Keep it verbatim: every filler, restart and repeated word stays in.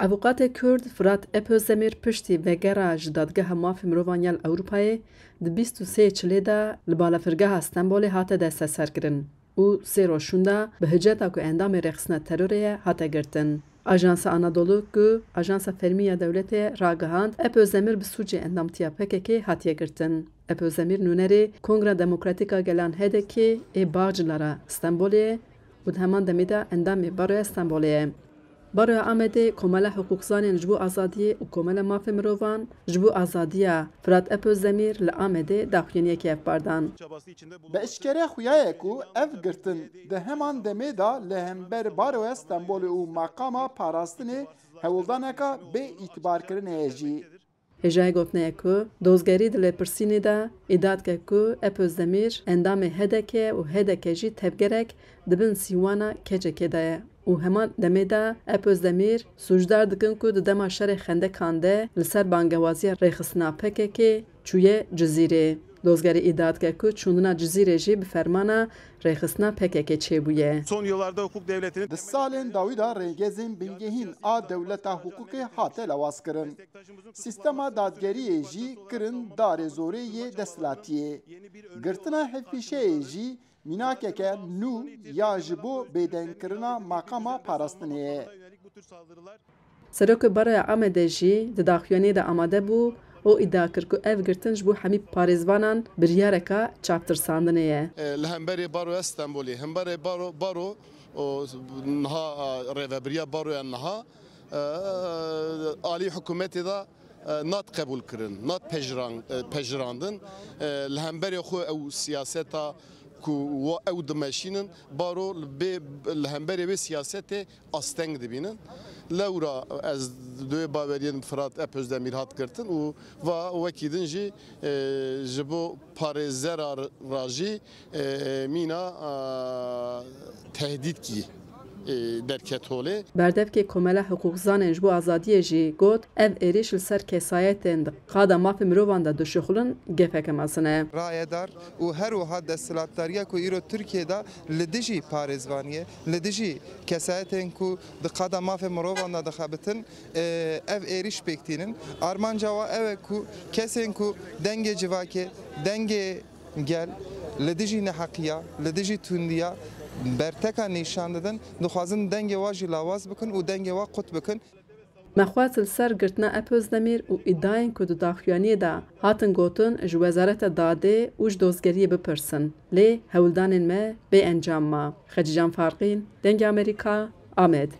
Avûkatê Kurd Firat Epozdemîr piştî vegera ji Dadgeha Mafê Mirovan ya li Ewropayê di bîst û sê Çilê de li balafirgeha Stenbolê hate desteserkirin û sê roj şûnda bi hiceta ku endamê rêxistina terorê ye hate girtin. Ajansa Anadolu ku ajansa fermî ya dewletê ye ragihand, Epozdemîr bi sûcê endamtiya P K K hatiye girtin. Epozdemîr nûnerê Kongra Demokratîk a Gelan H D K ê Bağcılar'a Stenbolê ye û di heman demê de endamê Baroya Stenbolê ye. Baroya Amedê Komela Hiqûqzanên ji bo Azadiyê û Komela Mafê Mirovan ji bo azadiya Firat Epozdemîr li Amedê daxuyaniyekê hevpar dan. Bi eşkere xuya ye ku ev girtin di heman demê de li hember Baroya Stenbolê û Maqama Parastinê hewldaneka bê îtibarkirinê ye jî. Hêjayê gotinê ye ku dozgerî di lêpirsînê de îdia dike ku Epozdemîr endamê H D K û H D K jî tevgerek di bin sîwana K C K de ye û heman demê de Epozdemîr sûcdar dikin ku di dema şerê xendekan de li ser bangewaziya rêxistina P K K çûye Cizîrê. Dozgerî îdia dike ku çûndina Cizîrê jî bi fermana rêxistina P K K çêbûye. Son yıllarda hukuk devletini Di salên dawî de rêgezên bingehîn a dewleta hiqûqê hate lewazkirin. Sîstema dadgeriyê jî kirin darê zorê yê desthilatiyê. Girtina hevpîşeyê jî mînakeke nû ya ji bo bêdengkirina maqama parastinê ye. Serokê Baroya Amedê jî di daxuyaniyê de amade bû û îdia kir ku ev girtin ji bo hemî parêzvanan biryareka çavtirsandinê ye. Li hemberê Baroya Stenbolê, hemberê Baro, Baro û niha rêvebiriya Baroya niha alî hikûmetê de nat qebûl kirin, nat pejirang, pejirandin. Li hemberê xwe ew siyaseta ku wa ew dimeşînin, Baro li bê, li hemberê wê siyasetê asteng dibînin. Lewra ez di wê baweriyên Firat Epozdemîr hat girtin û va wekî din jî, e, ji bo parêzera ra jî, e, mîna, e, tehdîtkî, e, derket holê. Berdevkê Komela Hiqûqzanên ji bo Azadiyê jî got, ev êrîş li ser kesayetên di qada mafê mirovan de dişuxulin gefeke mezin e. Rayedar û her wiha desthilatdariya ku îro Tirkiyê de li dijî parêzvaniyê, li dijî kesayetên ku di qada mafê mirovan de dixebitin, e, ev êrîş pêk tînin. Armanca wa ew e ku kesên ku dengê civakê, dengê gel, li dijî neheqiya, li dijî tundiya berteka nîşan didin, dixwazin dengê wa jî lawaz bikin û dengê wa qut bikin. Me xwest li ser girtina Epozdemîr û îdiayên ku di daxuyaniyê de hatin gotin ji Wezareta Dadê û ji dozgeriyê bipirsin, lê hewldanên me bê encam ma. Xecîcan Farqîn, Dengê Amerîka, Amed.